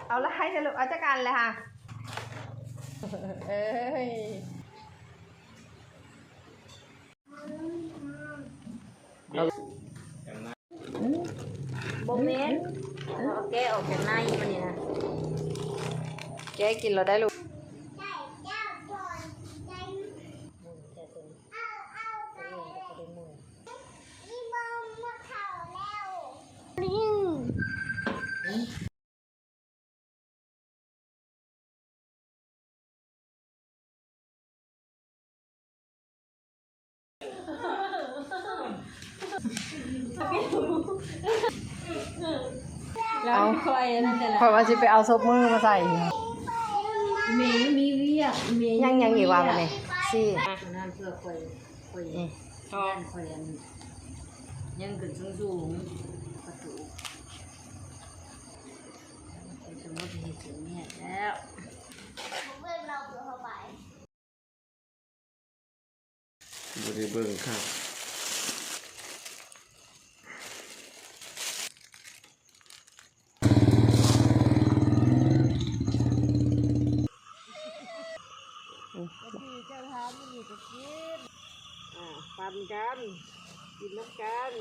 ເອົາລະໃຫ້ເທລູກ ເອົາຈັກອັນແລ້ວຫະ ເອີຍ ບໍ່ແມ່ນ ເອົາແກະອອກຈາກໃນມັນນີ້ນະ ແກະກິນແລ້ວໄດ້ລູກ. ເອົາ ຂ້ອຍອັນນັ້ນແຫຼະ ຂ້ອຍວ່າຊິໄປເອົາສົບມືມາໃສ່ ແມ່ມີວຽກ ແມ່ ຍັງ ຍັງອີກວ່າບັດນີ້ ຊີ້ ອັນນັ້ນເພື່ອຂ້ອຍ ຂ້ອຍ ອືມ ຢ້ານຂ້ອຍອັນ ຍັງຂຶ້ນສູງໆ ປະຕູ ເປັນສົມມຸດເຮັດເປັນແຍກແລ້ວ ບໍ່ໄດ້ເບິ່ງຄັກ ເຈົ້າຖາມມື້ນີ້ກໍກິນ ອ່າ ປັນກັນ ກິນນຳກັນ.